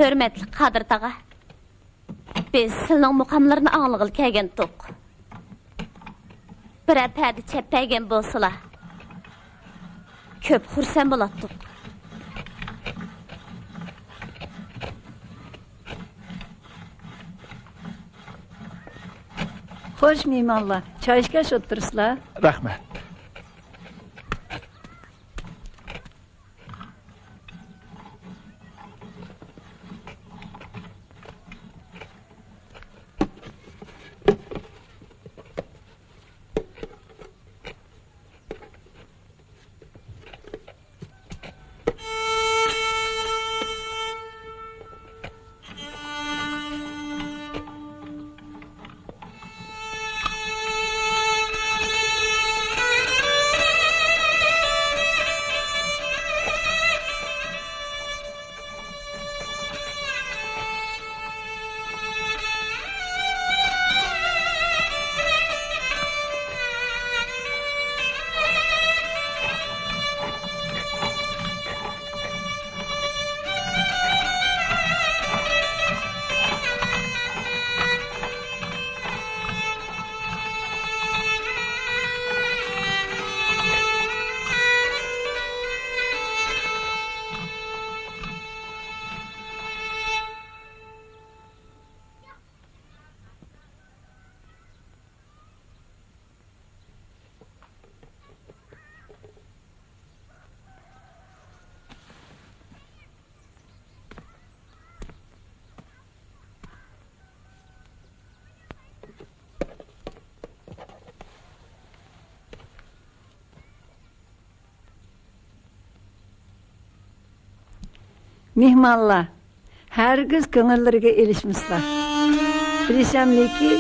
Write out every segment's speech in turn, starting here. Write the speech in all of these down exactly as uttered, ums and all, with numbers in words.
ھۆرمەتلىك قادىر تاغا، بىز سىلىنىڭ مۇقاملىرىنى ئاڭلىغىلى كەلگەنتۇق. بىرەر پەدە چەپ بەرگەن بولسىلا، كۆپ خۇرسەن بولاتتۇق. خوش، مېھمانلار، چاي ئىچكەچ ئولتۇرىسىلەر. رەھمەت. مېھمانلار، ھەرگىز كۆڭۈللىرىگە ئېلىشمىسىلا. بىلىشەملىكى،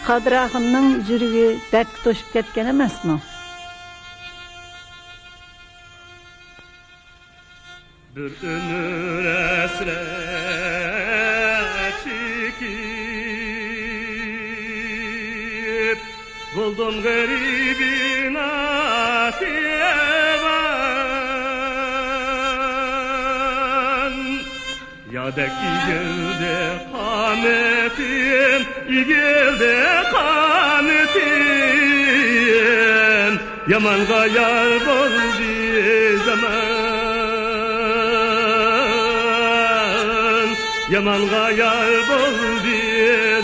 قادىر ئاخۇننىڭ يۈرىكى دەردكە توشۇپ كەتكەن ئەمەسمۇ؟ بىر ئۆمۈر ھەسرەت چېكىپ، بولدۇم غېرىبى ناتىۋان. يادەك ئېگىلدى قانىتىم، ئېگىلدى قانىتىم. يامانغا يار بولدى زامان، يامانغا يار بولدى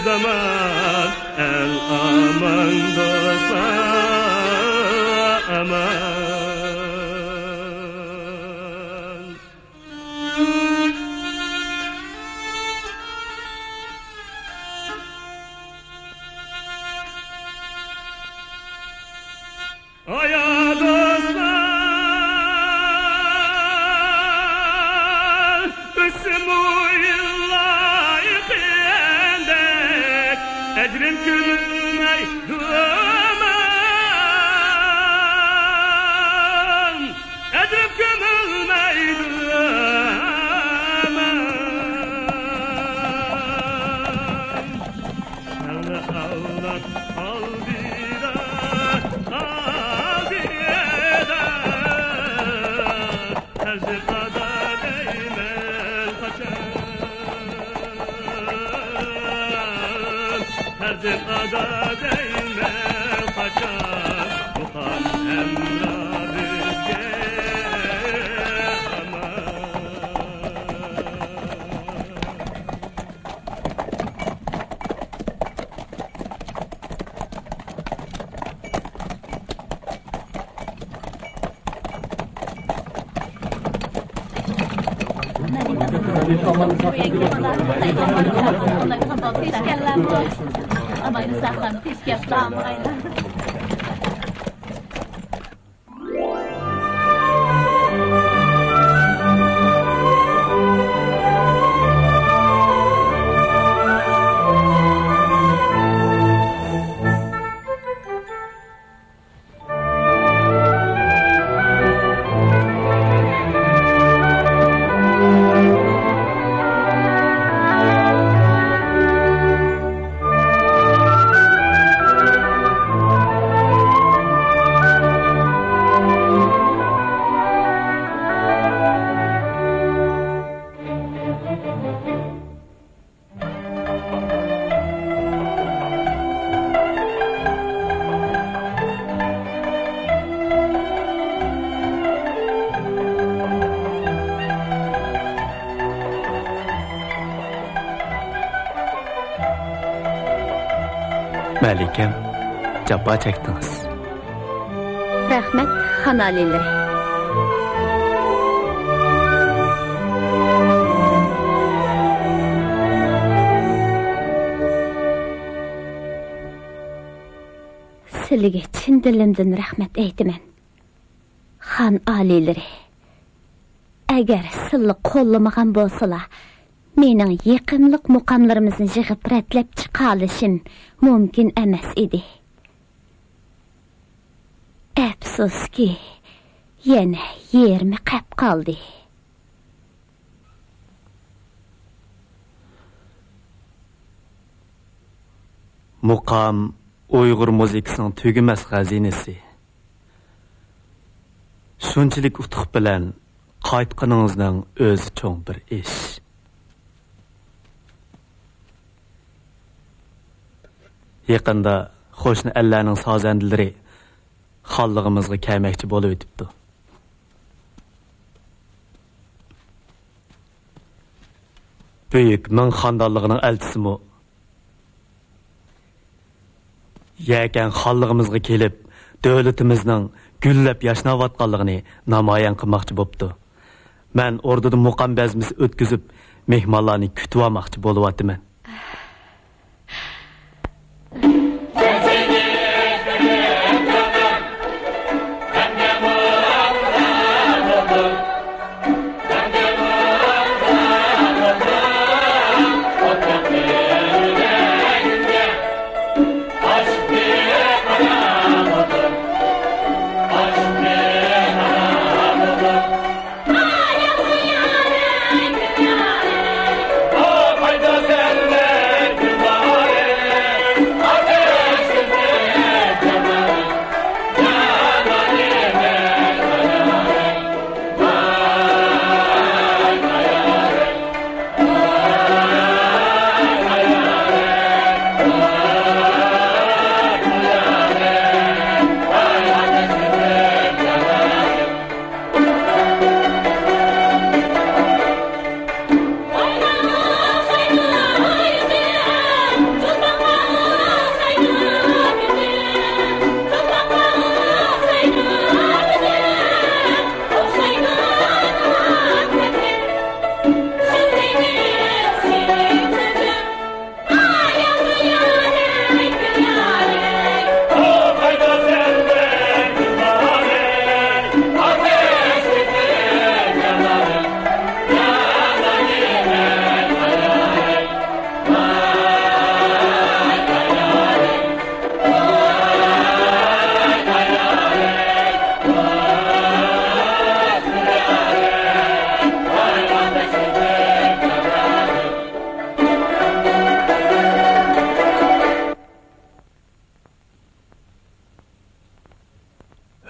زامان. ئەل ئامان، دوستلار ئامان. ئايا دوستلار، ئۆتسىمۇ يىللار يېقىندەك، ئەجرىم كۆمۈلمەيدۇ ئامان. ئەجرىم كۆمۈلمەيدۇ ئامان. ئەلنى ئاۋلات ئالدىدا، ئالدىدا. پەرزەنت ئادا دەيمەن قاچان. پەرزەنت ئادا دەيمەن قاچان، مۇقام ھەمراھ بىزگە ئامان. مەلىكەم، جاپا چەكتىڭىز. رەھمەت، خان ئالىيلىرى. سىلىگە چىن دىلىمدىن رەھمەت ئېيتىمەن، خان ئالىيلىرى. ئەگەر سىللا قوللىمىغان بولسىلا، مېنىڭ يېقىملىق مۇقاملىرىمىزنى يىغىپ رەتلەپ چىقالىشىم مۇمكىن ئەمەس ئىدى. ئەپسۇسكى، يەنە يېرىمى قەپ قالدى. مۇقام ئۇيغۇر مۇزىكىسىنىڭ تۈگىمەس خەزىنىسى. شۇنچىلىك ئۇتۇق بىلەن قايتقىنىڭىزنىڭ ئۆزى چوڭ بىر ئىش. يېقىندا قوشنا ئەللەرنىڭ سازەندىلىرى خانلىقىمىزغا كەلمەكچى بولۇۋېتىپتۇ. بۈيۈك مىڭ خاندانلىقىنىڭ ئەلچىسىمۇ يەكەن خانلىقىمىزغا كېلىپ، دۆلىتىمىزنىڭ گۈللەپ ياشناۋاتقانلىقىنى نامايان قىلماقچى بوپتۇ. مەن ئوردىدا مۇقام بەزمىسى ئۆتكۈزۈپ، مېھمانلارنى كۈتۈۋالماقچى بولۇۋاتىمەن.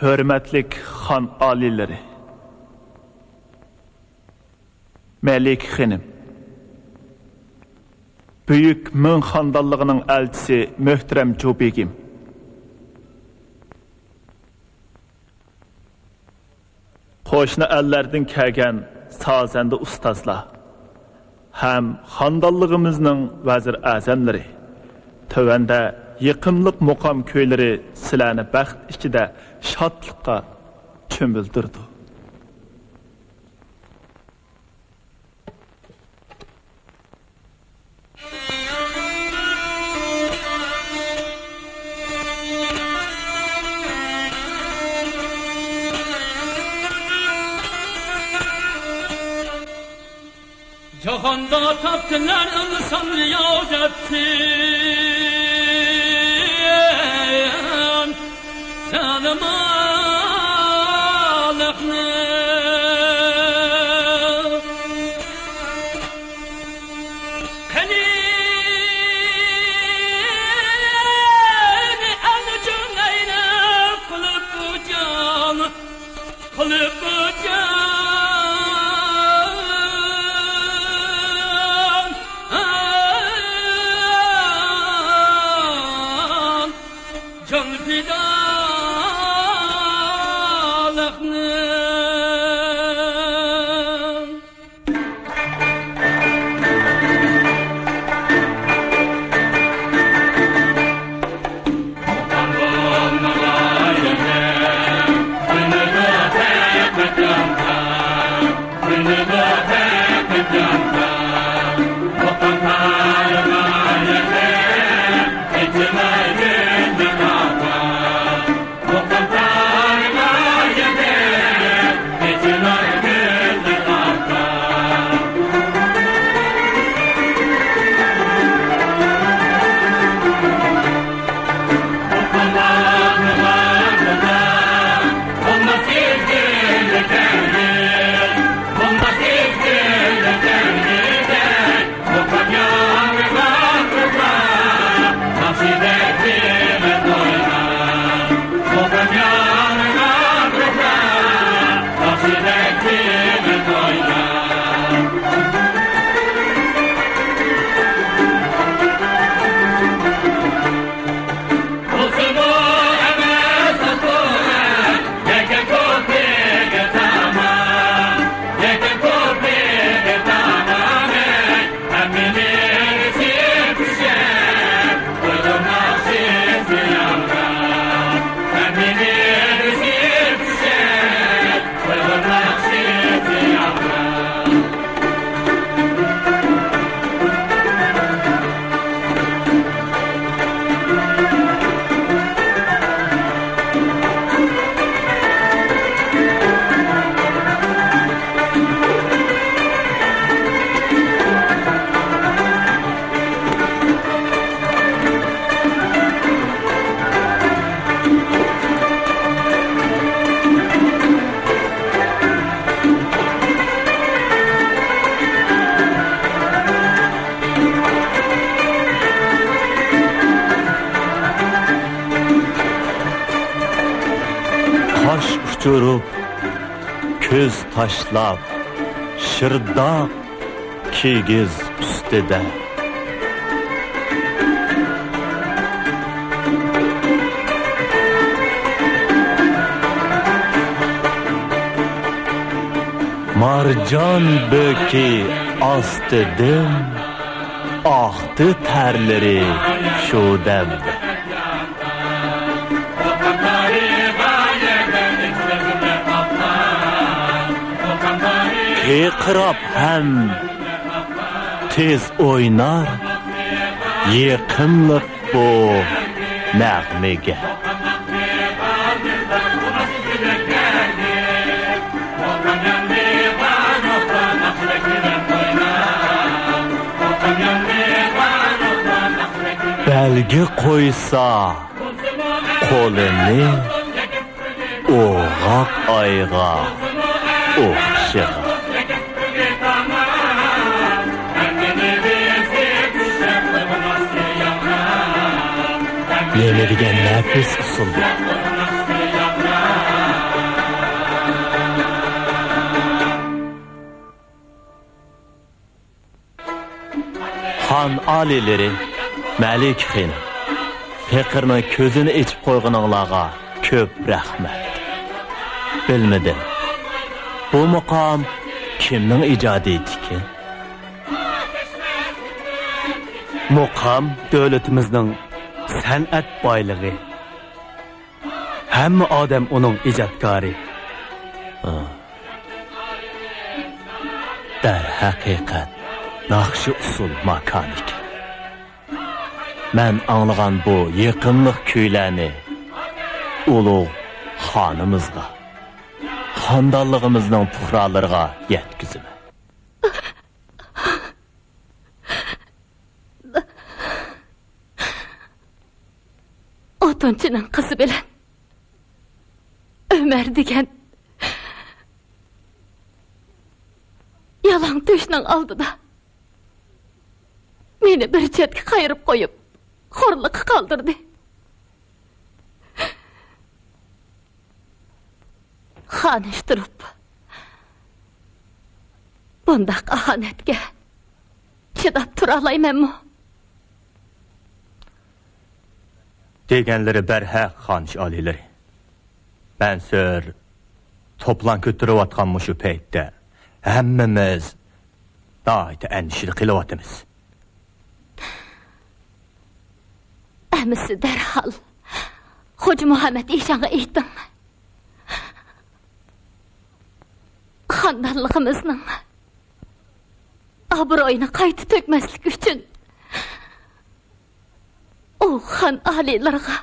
ھۆرمەتلىك خان ئالىيلىرى، مەلىكە خېنىم، بۈيۈك مىڭ خاندانلىقىنىڭ ئەلچىسى مۆھتەرەم جۇبىگىم، قوشنا ئەللەردىن كەلگەن سازەندە ئۇستازلار ھەم خاندانلىقىمىزنىڭ ۋەزىر ئەزەملىرى، تۆۋەندە يېقىملىق مۇقام كۈيلىرى سىلەرنى بەخت ئىچىدە شادلىققا چۆمۈلدۈرىدۇ. جاھاندا تاپتىلار ئىنسان ياۋ دەپتىم. زالىملىقنى. قېنى ئەنە جۈڭئەينى قىلىپ جان، قىلىپ جان. جان پىدالىقنىڭ. ئۇچۇرۇپ، كۆز تاشلاپ، شىرداق كىگىز ئۈستىدە. مارجان بۆكى ئاستىدىن ئاقتى تەرلىرى شۇ دەمدە. قىرقىراپ ھەم تېز ئوينار يېقىملىق بۇ نەغمىگە. بەلگە قويسا قولىنى ئوغاق ئايغا ئوخشىغان. نېمە دېگەن نەپىس ئۇسۇل بۇ! خان ئالىيلىرى، مەلىكە خېنىم، پېقىرنىڭ كۆزىنى ئېچىپ قويغىنىڭلارغا كۆپ رەھمەت. بىلمىدىم، بۇ مۇقام كىمنىڭ ئىجادىيىتىكىن؟ مۇقام دۆلىتىمىزنىڭ سەنئەت بايلىقى. ھەممە ئادەم ئۇنىڭ ئىجادكارى. ھا. دەرھەقىقەت، ناخشا-ئۇسسۇل ماكانى ئىكەن. مەن ئاڭلىغان بۇ يېقىملىق كۈيلەرنى ئۇلۇغ خانىمىزغا، خاندانلىقىمىزنىڭ پۇقرالىرىغا يەتكۈزىمەن. ئوتۇنچىنىڭ قىزى بىلەن ئۆمەر دېگەن يالاڭ تۆشنىڭ ئالدىدا مېنى بىر چەتكە قايرىپ قويۇپ، خورلۇققا قالدۇردى. خانىش تۇرۇپ، بۇنداق ئاھانەتكە چىداپ تۇرالايمەنمۇ؟ دېگەنلىرى بەرھەق، خانىش ئالىيلىرى. مەنسۇر توپىلاڭ كۆتۈرۈۋاتقان مۇشۇ پەيتتە ھەممىمىز ناھايىتى ئەندىشىدە قېلىۋاتىمىز. ئەمىسە دەرھال خوجا مۇھەممەد ئىشانغا ئېيتىڭ. خاندانلىقىمىزنىڭ ئابرۇيىنى قايتا تۆكمەسلىك ئۈچۈن، ئۇ خان ئالىيلىرىغا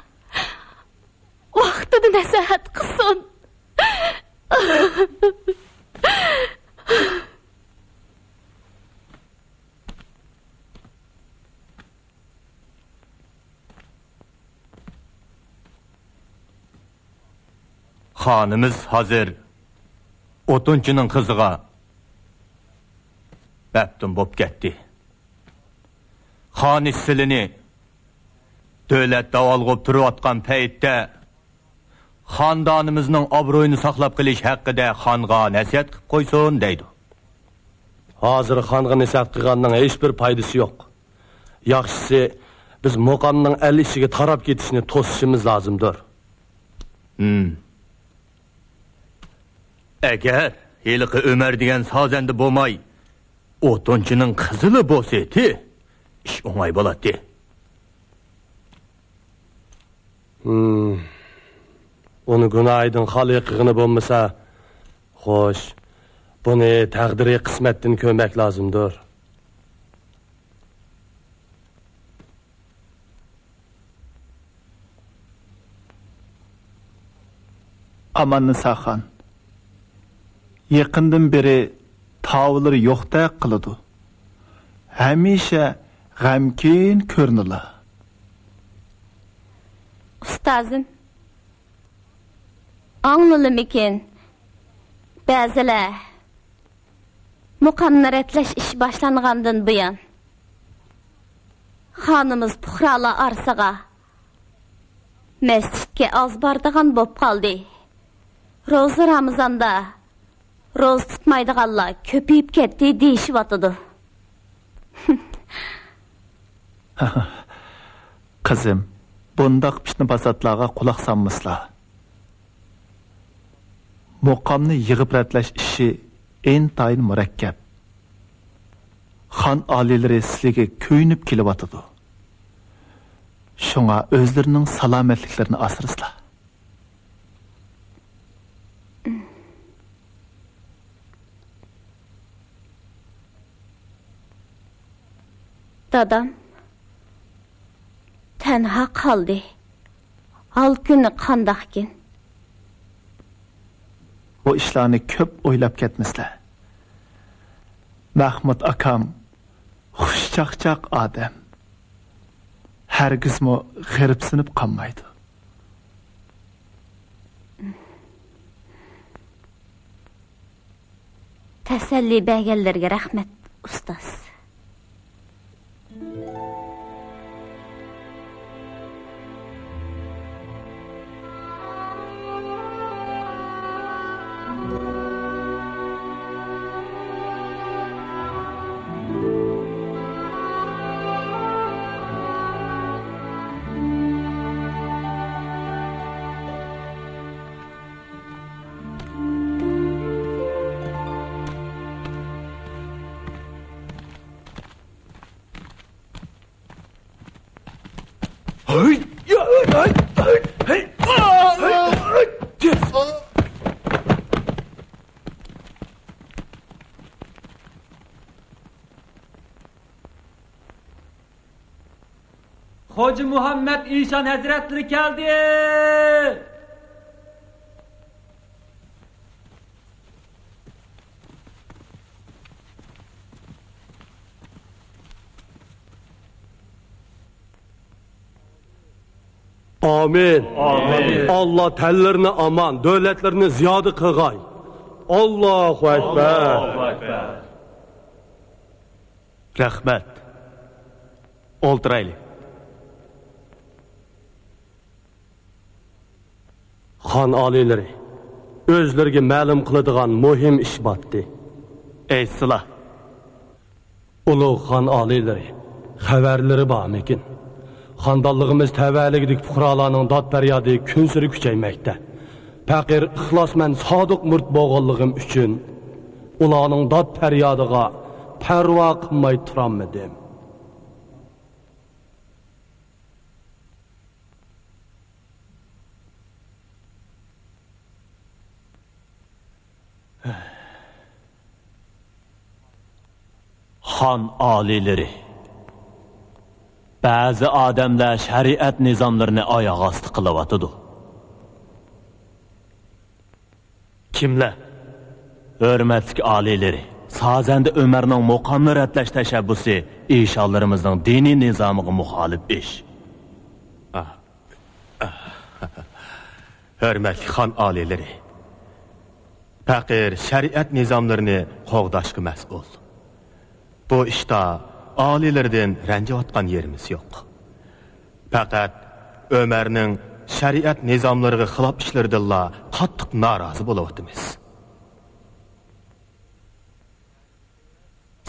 ۋاقتىدا نەسىھەت قىلسۇن. خانىمىز ھازىر ئوتۇنچىنىڭ قىزىغا مەپتۇن بوپ كەتتى. خانىش سىلىنى دۆلەت داۋالغۇپ تۇرۇۋاتقان پەيتتە، خاندانىمىزنىڭ ئابرۇيىنى ساقلاپ قېلىش ھەققىدە خانغا نەسىھەت قىلىپ قويسۇن دەيدۇ. ھازىر خانغا نەسىھەت قىلغاننىڭ ھېچبىر پايدىسى يوق. ياخشىسى، بىز مۇقامنىڭ ئەل ئىچىگە تاراپ كېتىشىنى توسۇشىمىز لازىمدۇر. ھىم. ئەگەر ھېلىقى ئۆمەر دېگەن سازەندە بولماي، ئوتۇنچىنىڭ قىزىلا بولسىتى، ئىش ئوڭاي بولاتتى. ھىم. ئۇنى گۇناھىدىن خالىي قىلغىنى بولمىسا، خوش، بۇنى تەقدىرىي قىسمەتتىن كۆرمەك لازىمدۇر. ئاماننىساخان، يېقىندىن بېرى تاۋۇللىرى يوقتەك قىلىدۇ. ھەمىشە غەمكىن كۆرۈنىلا. ئۇستازىم، ئاڭلىلىمىكىن؟ بەزىلەر مۇقامنى رەتلەش ئىشى باشلانغاندىن بۇيان، خانىمىز پۇقرالار ئارىسىغا، مەسچىتكە ئاز بارىدىغان بوپ قالدى. روزا رامىزاندا روزا تۇتمايدىغانلار كۆپىيىپ كەتتى دېيىشىۋاتىدۇ. قىزىم، بۇنداق پىتنە-پاساتلارغا قۇلاق سالمىسىلا. مۇقامنى يىغىپ رەتلەش ئىشى ئىنتايىن مۇرەككەپ. خان ئالىيلىرى سىلىگە كۆيۈنۈپ كېلىۋاتىدۇ. شۇڭا ئۆزلىرىنىڭ سالامەتلىكلىرىنى ئاسرىسىلا. دادام تەنھا قالدى. ھال كۈنى قانداقكىن؟ بۇ ئىشلارنى كۆپ ئويلاپ كەتمىسىلە. مەھمۇت ئاكام خۇشچاقچاق ئادەم. ھەرگىزمۇ غېرىبسىنىپ قالمايدۇ. تەسەللى بەرگەنلىرىگە رەھمەت، ئۇستاز. خوجا مۇھەممەد ئىشان ھەزرەتلىرى كەلدى! ئامىن. ئامىن. ئاللا تەنلىرىنى ئامان، دۆلەتلىرىنى زىيادە قىلغاي. ئاللاھۇ ئەكبەر. ئاللاھۇ ئەكبەر. رەھمەت. ئولتۇرايلى. خان ئالىيلىرى، ئۆزلىرىگە مەلۇم قىلىدىغان مۇھىم ئىش باتتى. ئېيتسىلا. ئۇلۇغ خان ئالىيلىرى، خەۋەرلىرى بارمىكىن؟ خاندانلىقىمىز تەۋەلىكىدىكى پۇقرالارنىڭ داد-پەريادى كۈنسېرى كۈچەيمەكتە. پەقىر ئىخلاسمەن سادىق مۇرىت بولغانلىقىم ئۈچۈن، ئۇلارنىڭ داد-پەريادىغا پەرۋا قىلماي تۇرالمىدىم. خان ئالىيلىرى، بەزى ئادەملەر شەرىئەت نىزاملىرىنى ئاياغ ئاستى قىلىۋاتىدۇ. كىملەر؟ ھۆرمەتلىك ئالىيلىرى، سازەندە ئۆمەرنىڭ مۇقامنى رەتلەش تەشەببۇسى ئىشانلىرىمىزنىڭ دىنىي نىزامىغا مۇخالىپ ئىش. ھۆرمەتلىك خان ئالىيلىرى، پەقىر شەرىئەت نىزاملىرىنى قوغداشقا مەسئۇل. بۇ ئىشتا ئالىيلىرىدىن رەنجىۋاتقان يېرىمىز يوق. پەقەت ئۆمەرنىڭ شەرىئەت نىزاملىرىغا خىلاپ ئىشلىرىدىنلا قاتتىق نارازى بولۇۋاتىمىز.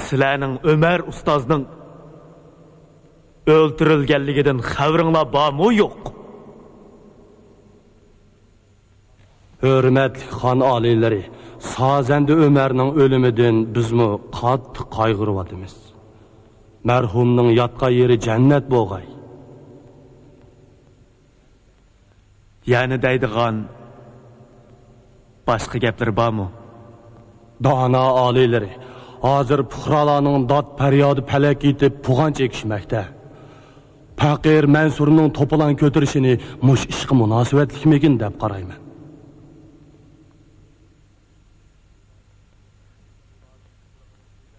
سىلەرنىڭ ئۆمەر ئۇستازنىڭ ئۆلتۈرۈلگەنلىكىدىن خەۋىرىڭلار بارمۇ يوق؟ ھۆرمەتلىك خان ئالىيلىرى، سازەندە ئۆمەرنىڭ ئۆلۈمىدىن بىزمۇ قاتتىق قايغۇرۇۋاتىمىز. مەرھۇمنىڭ ياتقان يېرى جەننەت بولغاي. يەنە دەيدىغان باشقا گەپلىرى بارمۇ؟ دانا ئالىيلىرى، ھازىر پۇقرالارنىڭ داد-پەريادى پەلەككە يېتىپ پۇغان چېكىشمەكتە. پەقىر مەنسۇرنىڭ توپىلاڭ كۆتۈرۈشىنى مۇشۇ ئىشقا مۇناسىۋەتلىكمىكىن دەپ قارايمەن.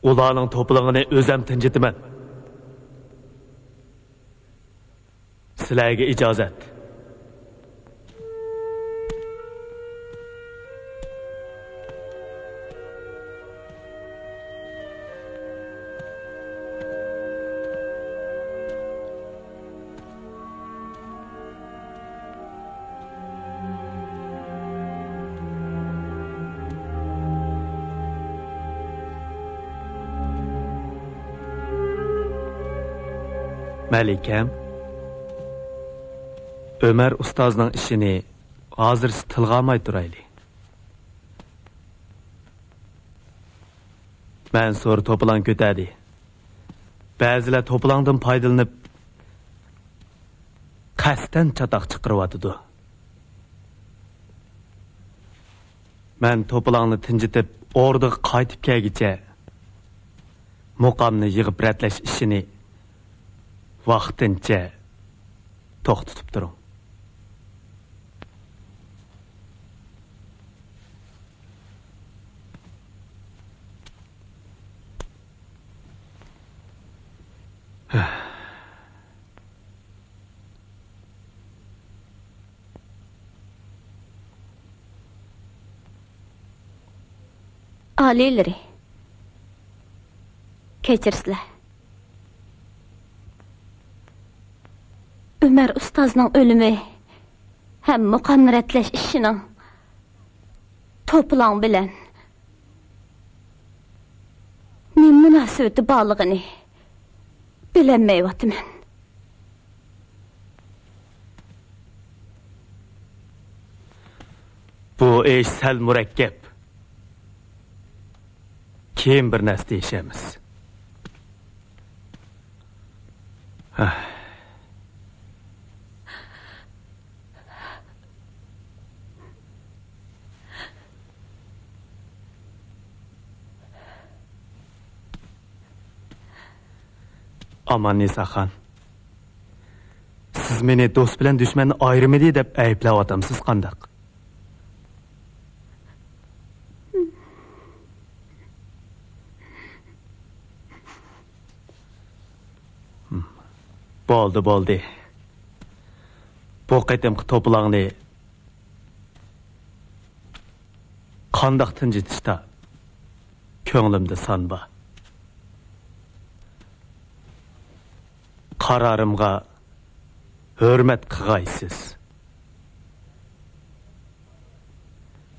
ئۇلارنىڭ توپىلىڭىنى ئۆزەم تىنجىتىمەن. سىلەرگە ئىجازەت. مەلىكەم، ئۆمەر ئۇستازنىڭ ئىشىنى ھازىرچە تىلغا ئالماي تۇرايلى. مەنسۇر توپىلاڭ كۆتەردى. بەزىلەر توپىلاڭدىن پايدىلىنىپ، قەستەن چاتاق چىقىرىۋاتىدۇ. مەن توپىلاڭنى تىنجىتىپ، ئوردىغا قايتىپ كەلگۈچە، مۇقامنى يىغىپ رەتلەش ئىشىنى ۋاقتىنچە توختىتىپ تۇرۇڭ. ئالىيلىرى، كەچۈرسىلەر. ئۆمەر ئۇستازنىڭ ئۆلۈمى ھەم مۇقامنى رەتلەش ئىشىنىڭ توپىلاڭ بىلەن نېمە مۇناسىۋىتى بارلىقىنى بىلەلمەيۋاتىمەن. بۇ ئىش سەل مۇرەككەپ. كېيىن بىر نەرسە دېيىشەرمىز. ھە. ئاماننىساخان، سىز مېنى دوست بىلەن دۈشمەننى ئايرىمىدى دەپ ئەيىبلەۋاتامسىز قانداق؟ بولدى، بولدى. بۇ قېتىمقى توپىلاڭنى قانداق تىنجىتىشتا كۆڭلۈمدە سان بار. قارارىمغا ھۆرمەت قىغايسىز.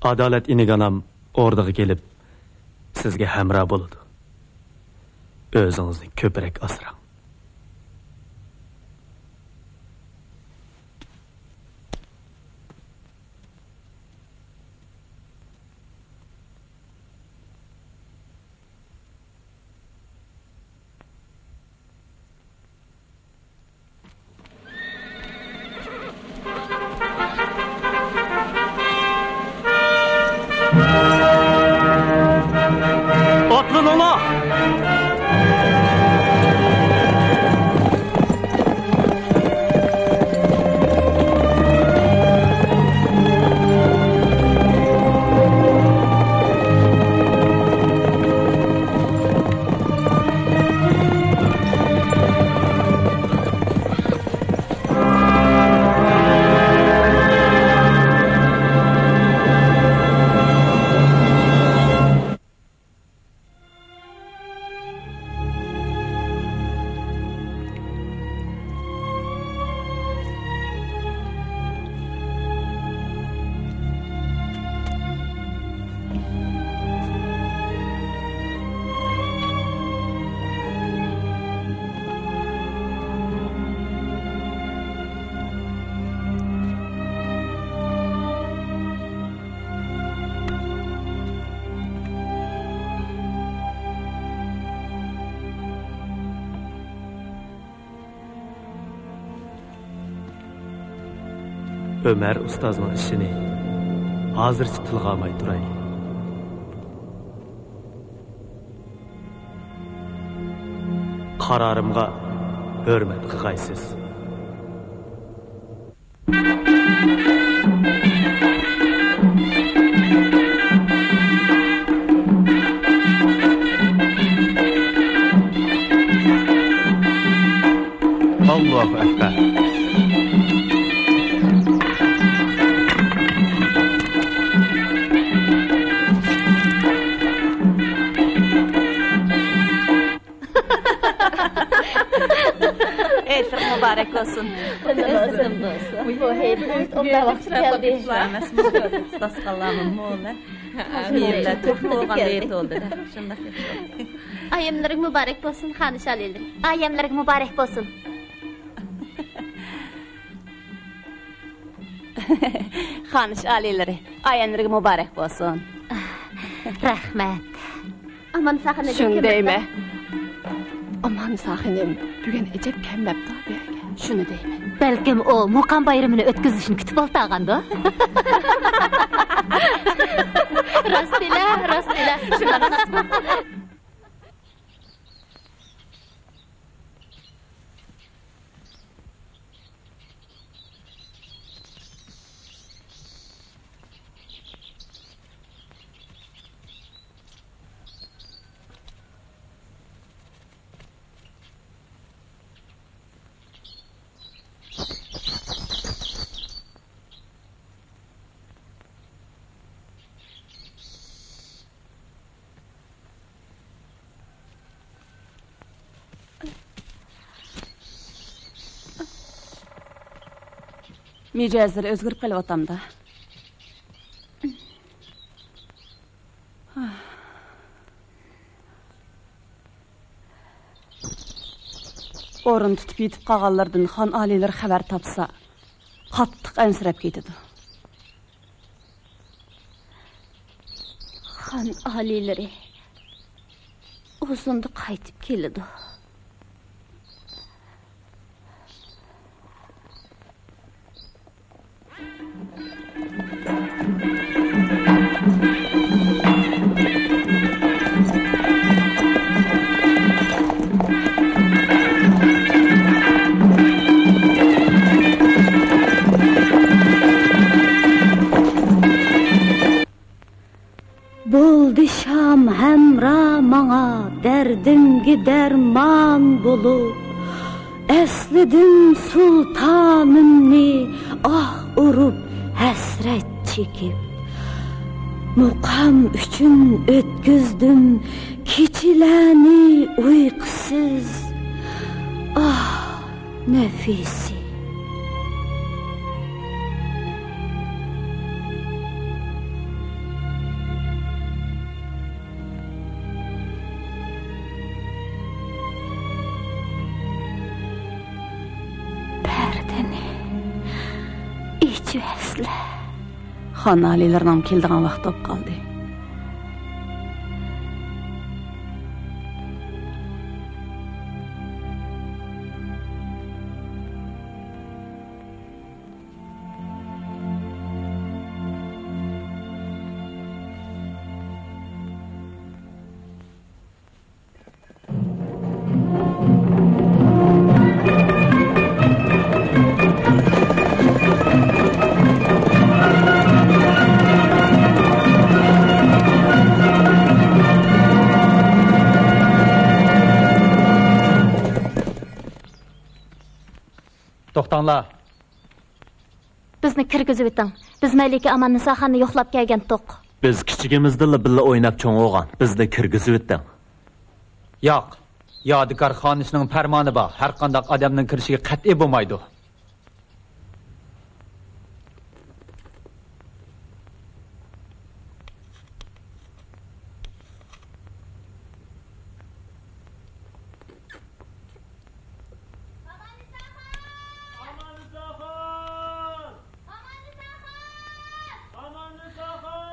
ئادالەت ئىنىگانام ئوردىغا كېلىپ، سىزگە ھەمراھ بولىدۇ. ئۆزىڭىزنى كۆپرەك ئاسراڭ. ئاتلىنىڭلار! ئۆمەر ئۇستازنىڭ ئىشىنى ھازىرچە تىلغا ئالماي تۇراي. قارارىمغا ھۆرمەت قىغايسىز. ئاللاھۇ ئەكبەر. ھېيتلىرىڭ مۇبارەك بولسۇن. بۇ ھېيت ئوبدان ۋاقتى كەلدى. داستىخانلارمۇ مول. يىللار تۆكمە بولغان ھېيت بولدى. شۇنداق ياخشى. ئايەملىرىڭ مۇبارەك بولسۇن، خانىش ئالىيلىرى. ئايەملىرىڭ مۇبارەك بولسۇن. خانىش ئالىيلىرى، ئايەنلىرىگە مۇبارەك بولسۇن. رەھمەت. ئاماننىسا خانىم شۇنى دەيمەن. ئاماننىساخىنىم بۈگۈن ئەجەب كەلمەپتۇ بۇ يەرگە. شۇنى دەيمەن. بەلكىم ئۇ مۇقام بايرىمىنى ئۆتكۈزۈشنى كۈتۈپ ئولتۇرغاندۇ؟ راستىلا، راستىلا. شۇنداق. مىجەزلىرى ئۆزگىرىپ قېلىۋاتامدا. ئورۇن تۇتۇپ يېتىپ قالغانلىرىدىن خان ئالىيلىرى خەۋەر تاپسا، قاتتىق ئەنسىرەپ كېتىدۇ. خان ئالىيلىرى ئۇزۇندا قايتىپ كېلىدۇ. بولدى شام ھەمراھ ماڭا، دەردىمگە دەرمان بولۇپ. ئەسلىدىم سۇلتانىمنى، ئاھ ئۇرۇپ، ھەسرەت چېكىپ. مۇقام ئۈچۈن ئۆتكۈزدۈم كېچىلەرنى ئۇيقۇسىز. ئاھ! نەفىسى. پەردىنى ئېچىۋەرسىلە. خان ئالىيلىرىنىڭ كېلىدىغان ۋاقتى بولۇپ قالدى. توختاڭلار! بىزنى كىرگۈزۈۋېتىڭ. بىز مەلىكە ئاماننىساخاننى يوقلاپ كەلگەنتۇق. بىز كىچىكىمىزدىنلا بىللە ئويناپ چوڭ بولغان. بىزنى كىرگۈزۈۋېتىڭ. ياق. يادىكار خانىشنىڭ پەرمانى بار. ھەرقانداق ئادەمنىڭ كىرىشىگە قەتئىي بولمايدۇ. ئاماننىساخان! ئاماننىساخان! ئاماننىساخان!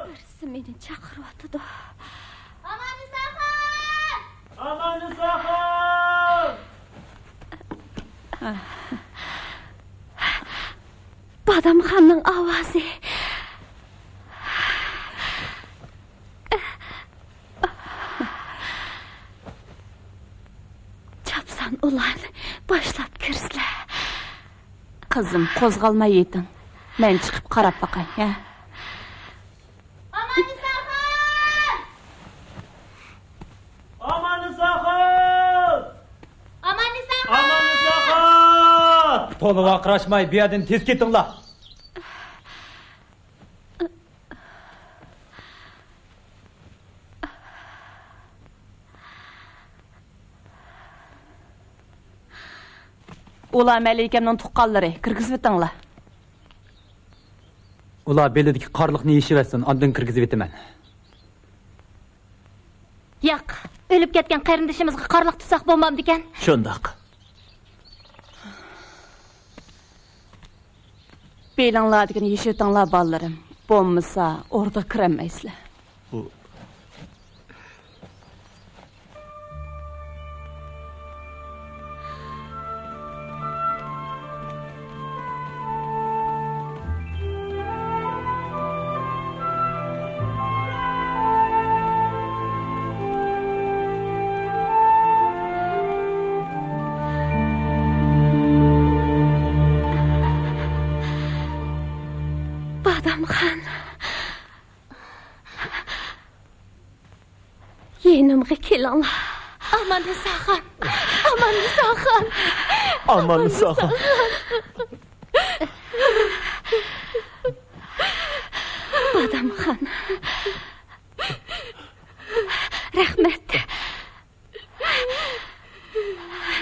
بىرسى مېنى چاقىرىۋاتىدۇ. ئاماننىساخان! ئاماننىساخان! بادامخاننىڭ ئاۋازى. چاپسان ئۇلارنى باشلاپ كىرسىلە. قىزىم، قوزغالماي يېتىڭ. مەن چىقىپ قاراپ باقاي، ھە؟ ئاماننىساخان! ئاماننىساخان! ئاماننىساخان! ئاماننىساخان! تولا ۋارقىراشماي، بۇ يەردىن تېز كېتىڭلار! ئۇلار مەلىكەمنىڭ تۇغقانلىرى، كىرگۈزۈۋېتىڭلار. ئۇلار بېلىدىكى قارلىقنى يېشىۋەتسۇن، ئاندىن كىرگۈزۈۋېتىمەن. ياق، ئۆلۈپ كەتكەن قېرىندىشىمىزغا قارلىق تۇتساق بولمامدىكەن؟ شۇنداق. بېلىڭلاردىكىنى يېشىۋېتىڭلار، بالىلىرىم. بولمىسا، ئوردىغا كىرەلمەيسىلەر. بۇ بادامخان. يېنىمغا كېلىڭلار. ئاماننىساخان! ئاماننىساخان! ئاماننىساخان! بادامخان. رەھمەت.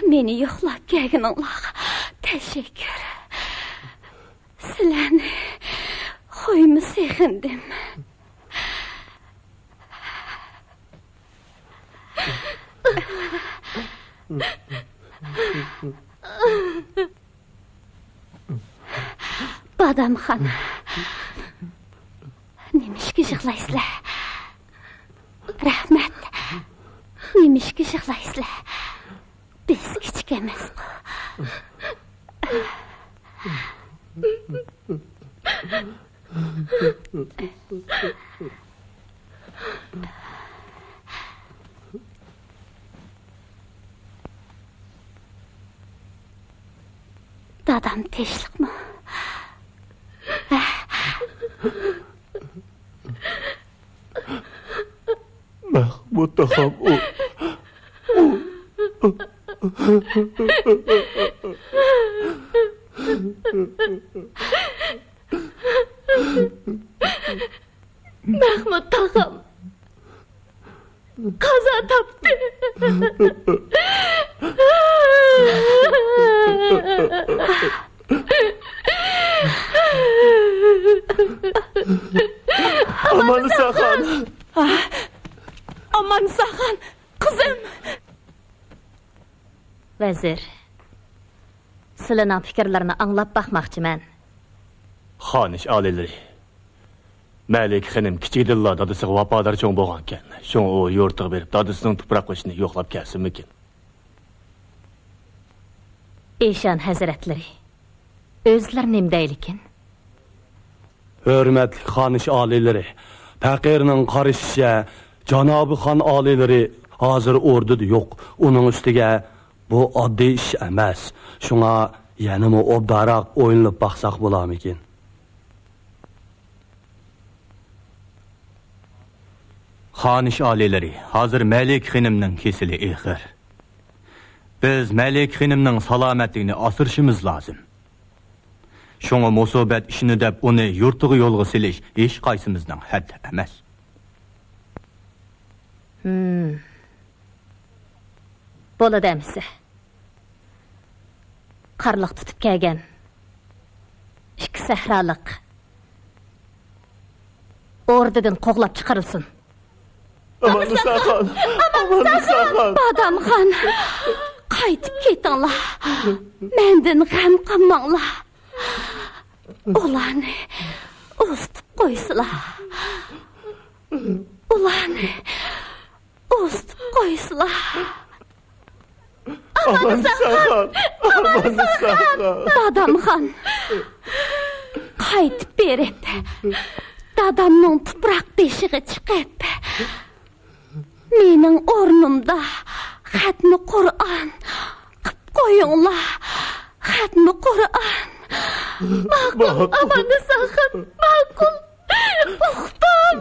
مېنى يوقلاپ كەلگىنىڭلارغا تەشەككۈر. سىلەرنى خويمۇ سېغىندىم. بادامخان، نېمىشقا يىغلايسىلەر؟ رەھمەت، نېمىشقا يىغلايسىلەر؟ بىز كىچىك ئەمەسقۇ. دادام تىنچلىقمۇ؟ مەخمۇت تاغام، ئۇ، ئۇ. مەخمۇت تاغام قازا تاپتى. ئاماننىساخان. ئاماننىساخان، قىزىم. ۋەزىر، سىلىنىڭ پىكىرلىرىنى ئاڭلاپ باقماقچىمەن. خانىش ئالىيلىرى، مەلىكە خېنىم كىچىكىدىنلا دادىسىغا ۋاپادار چوڭ بولغانىكەن. شۇڭا ئۇ يۇرتىغا بېرىپ، دادىسىنىڭ تۇپراق قوشۇنى يوقلاپ كەلسىمىكىن؟ ئىشان ھەزرەتلىرى، ئۆزلىرى نېمە دەيلىكىن؟ ھۆرمەتلىك خانىش ئالىيلىرى، پەقىرنىڭ قارىشىچە، جانابىي خان ئالىيلىرى ھازىر ئوردىدا يوق. ئۇنىڭ ئۈستىگە بۇ ئاددىي ئىش ئەمەس. شۇڭا يەنىمۇ ئوبدانراق ئويلىنىپ باقساق بولارمىكىن؟ خانىش ئالىيلىرى، ھازىر مەلىكە خېنىمنىڭ كېسىلى ئېغىر. بىز مەلىكە خېنىمنىڭ سالامەتلىكىنى ئاسرىشىمىز لازىم. شۇڭا مۇسىبەت ئىشىنى دەپ ئۇنى يۇرتىغا يولغا سېلىش ھېچقايسىمىزنىڭ ھەددى ئەمەس. ھىم. بولىدۇ ئەمىسە. قارلىق تۇتۇپ كەلگەن ئىككى سەھرالىق ئوردىدىن قوغلاپ چىقىرىلسۇن. ئاماننىساخان! ئاماننىساخان! بادامخان! قايتىپ كېتىڭلار. مەندىن غەم قىلماڭلار. ئۇلارنى ئۇزىتىپ قويسىلا. ئۇلارنى ئۇزىتىپ قويسىلا. ئاماننىساخان! ئاماننىساخان! بادامخان! قايتىپ بېرىپ، دادامنىڭ تۇپراق بېشىغا چىقىپ، مېنىڭ ئورنۇمدا خەتمە قۇرئان قىپ قويۇڭلار. خەتمە قۇرئان. ماقۇل، ماقۇل. ئاماننىساخان، ماقۇل. ئۇقتۇم.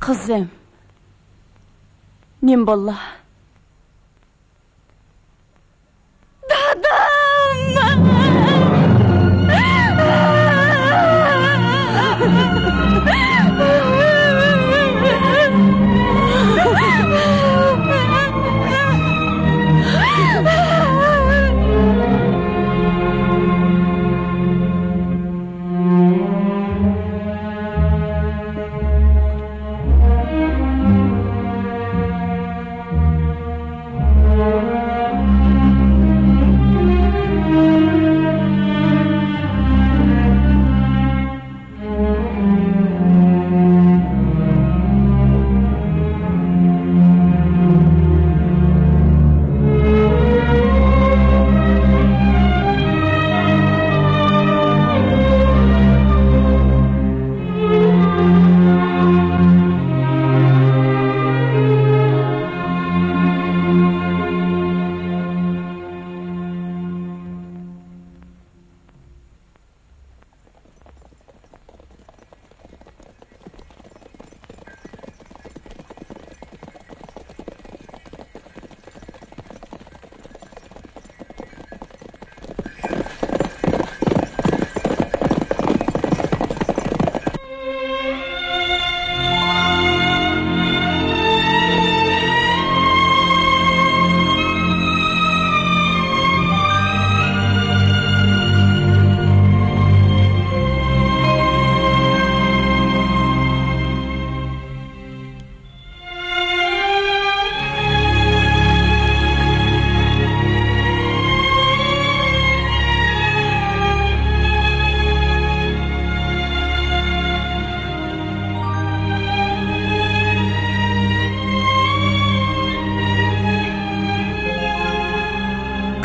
قىزىم، نېمە بوللا؟ دادام!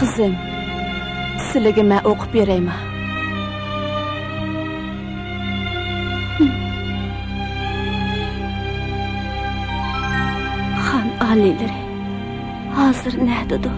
قىزىم، سىلىگە مەن ئوقۇپ بېرەيما؟ خان ئالىيلىرى ھازىر نەدىدۇ؟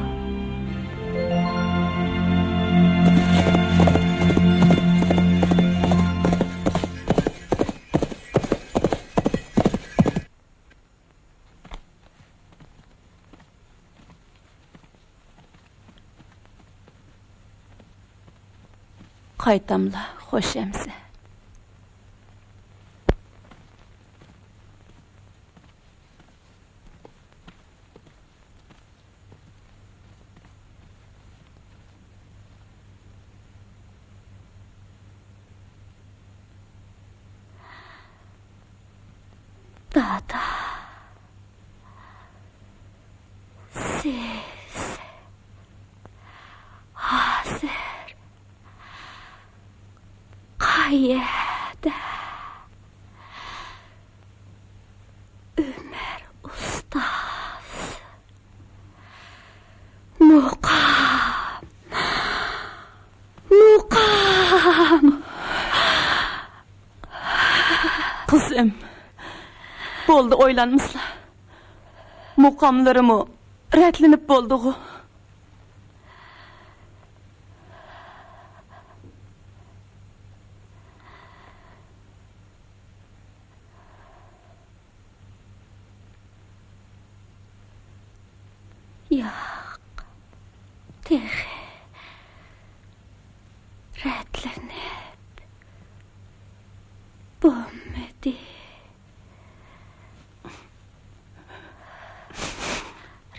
قايتاملا خوش ئەمىسە. دادا، سىز ھازىر قەيەردە؟ ئۆمەر ئۇستاز. مۇقام. مۇقام. قىزىم، بولدى، ئويلانمىسىلا. مۇقاملىرىمۇ رەتلىنىپ بولدىغۇ. ياق، تېخى رەتلىنىپ بولمىدى.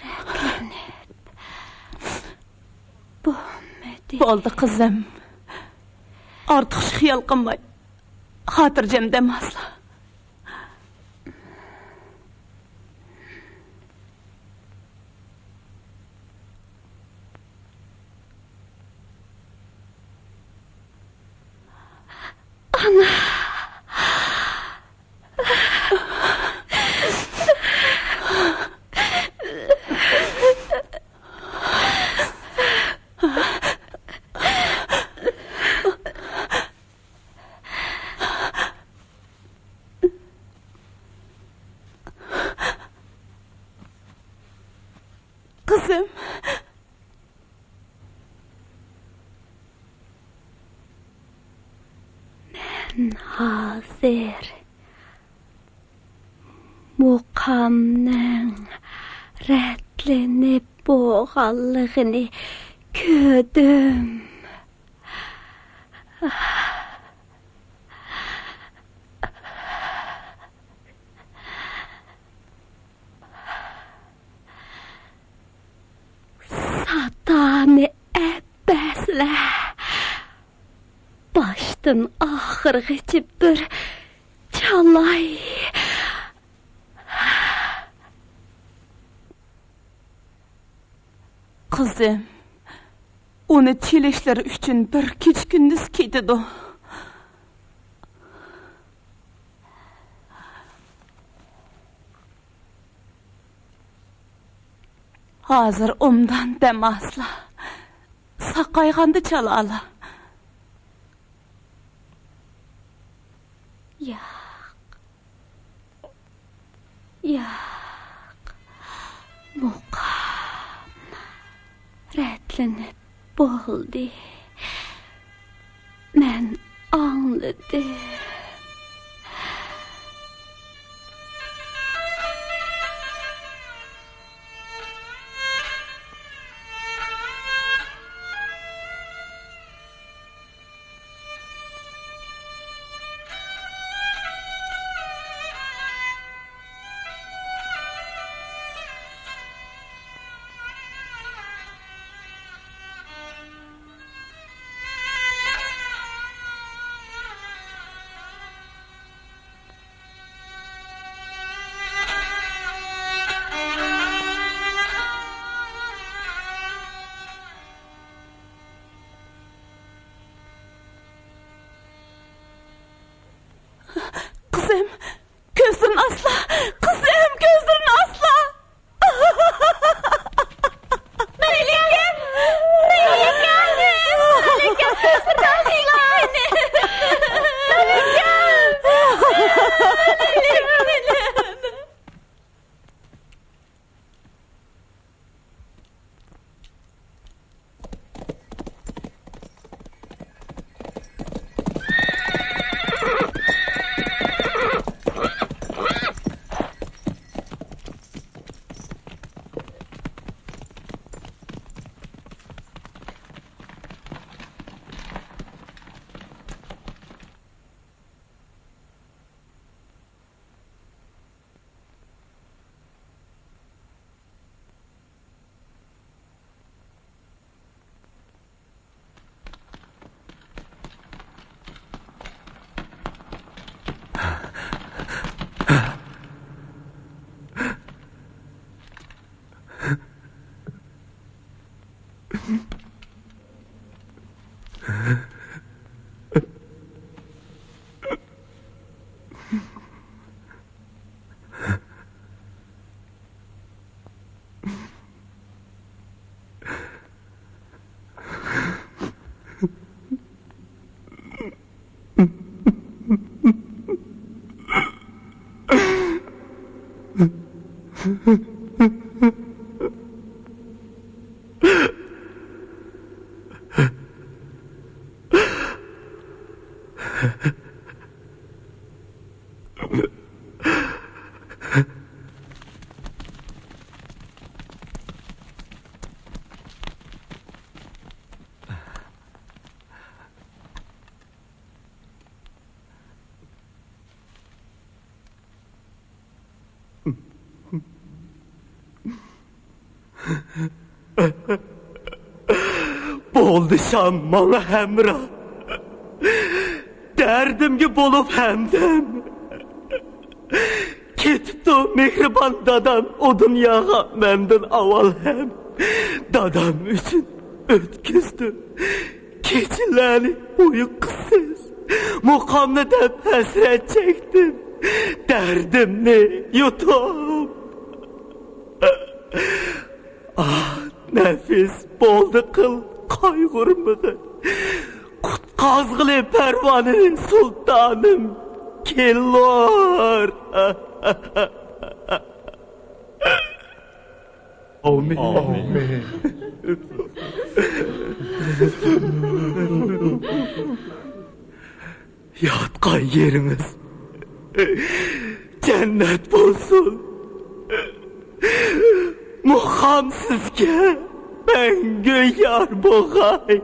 رەتلىنىپ بولمىدى. بولدى، قىزىم. ئارتۇقچە خىيال قىلماي، خاتىرجەم دەم ئالسا. ئانا! قىزىم. مەن ھازىر مۇقامنىڭ رەتلىنىپ بولغانلىقىنى كۆردۈم. ساتانى ئەپەسلە، باشتىن ئاخىرغىچە بىر چالاي. قىزىم، ئۇنى چېلىشلىرى ئۈچۈن بىر كېچە-كۈندۈز كېتىدۇ. ھازىر ئوبدان دەم ئالسىلا، ساقايغاندا چالالى. ياق. ياق، مۇقام رەتلىنىپ بولدى. مەن ئاڭلىدىم. قىزىم، كۆزلىرىنى ئاچلا! قىزىم، كۆزلىرىنى ئاچلا! مەلىكەم! مەلىكەم! مەلىكەم، كۆزلىرىنى ئاچلا! مەلىكەم! مەلىكەم! بولدى شام ماڭا ھەمراھ، دەردىمگە بولۇپ ھەمدەم. كېتىپتۇ مېھرىبان دادام ئۇ دۇنياغا مەندىن ئاۋۋال ھەم. دادام ئۈچۈن ئۆتكۈزدۈم كېچىلەرنى ئۇيقۇسىز. مۇقامنى دەپ ھەسرەت چەكتىم، دەردىمنى يۇتۇپ. ئاھ، نەپىس، بولدى قىل، قايغۇرمىغىن. قۇتقازغىلى پەرۋانىنى سۇلتانىم كېلۇر. ئامىن. ئامىن. ياتقان يېرىڭىز جەننەت بولسۇن. مۇقام سىزگە مەڭگۈ يار بولغاي.